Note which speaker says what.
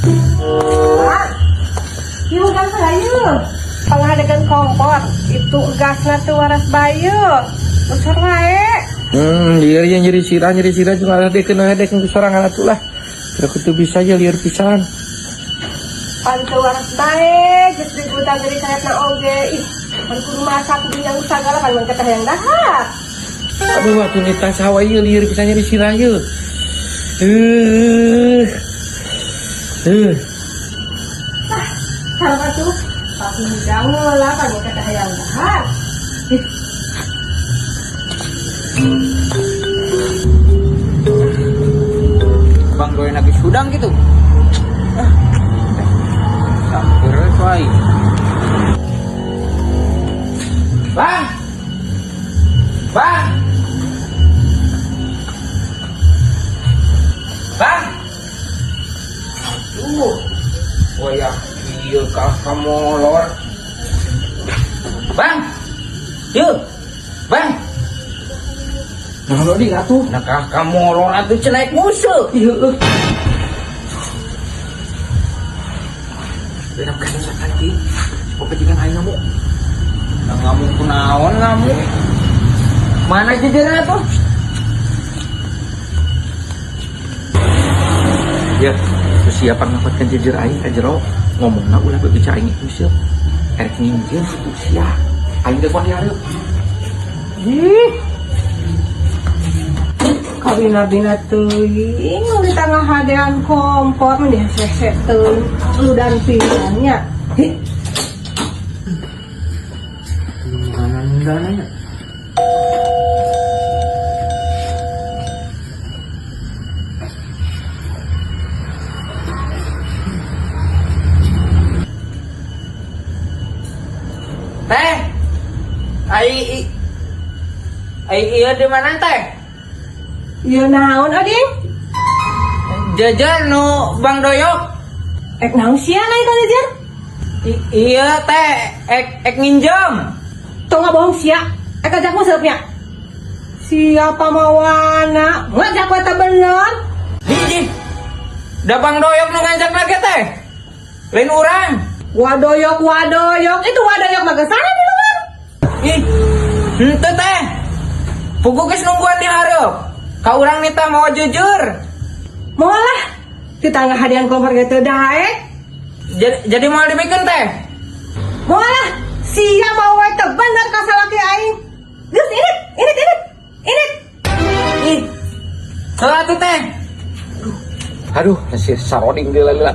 Speaker 1: Pak, ieu kan hayu. Pangadegan kompor, itu gasna teu waras bae. Bocor wae.
Speaker 2: Lieur nya nyeri sirah cuma ada kena ada ku sorangan atuh lah. Kira kutu bisa aja lieur pisan.
Speaker 1: Pan teu waras bae, geus diguta geuning karetna oge. Ih, pan kudu masak kudu yang sagala pan mun hayang dahar.
Speaker 2: Aduh, atuh nita sawa ieu lieur pisan nyeri sirah ieu.
Speaker 1: Sareng atuh, pasti hudang lah pan mun hayang dahar. Ih.
Speaker 3: Bang doyan lagi sudang gitu. Ah. Sampir coy. Bang. Bang. Bang. Aduh. Wah ya, iya kah kamolor. Bang. Yuk. Bang.
Speaker 2: Nah, lo di atuh.
Speaker 3: Nah kah kamolor atuh cenaik musuh.
Speaker 2: Iya, eueuh. Benar kesan sakati. Pokoknya aing ngamuk.
Speaker 3: Nah, ngamuk kunaon ngamuk. Mana jejerna tuh?
Speaker 2: Ya, persiapan ngapatkan jejer aing ka jero. Ngomongna ulah bebeja aing itu sieun. Erek nginjeun situ sia. Aing teh kuat dihareup.
Speaker 1: Ih. Kabina-bina teuing nu di tengah hadean kompor mun dihese teuing ludan pisannya. Ih,
Speaker 3: Mana nundana? Teh, ai ai iya di mana teh?
Speaker 1: Ieu naon ading?
Speaker 3: Jajan nu Bang Doyok.
Speaker 1: Ek naon sia naik ka jejer?
Speaker 3: Iya teh, ek ek nginjem.
Speaker 1: Tong bohong sia. Ek ajak museupnya. Siapa mawana? Ngajak eta bener.
Speaker 3: Hiji. Da Bang Doyok nu ngajak lagi teh. Lain urang.
Speaker 1: Wadoyok, wadoyok. Itu wadoyok mah geus sana di luar.
Speaker 3: Ih, henteu teh. Pugu geus nungguan di hareup. Ka urang nita mau jujur.
Speaker 1: Moal lah. Di tangga hadian kompor ge teu daek.
Speaker 3: Jadi mau dibikeun teh.
Speaker 1: Moal lah. Sia mau teu bener ka salaki aing. Geus init, init, init. Init.
Speaker 3: Ih. Salah tuh teh.
Speaker 2: Aduh, si saroding dia lila.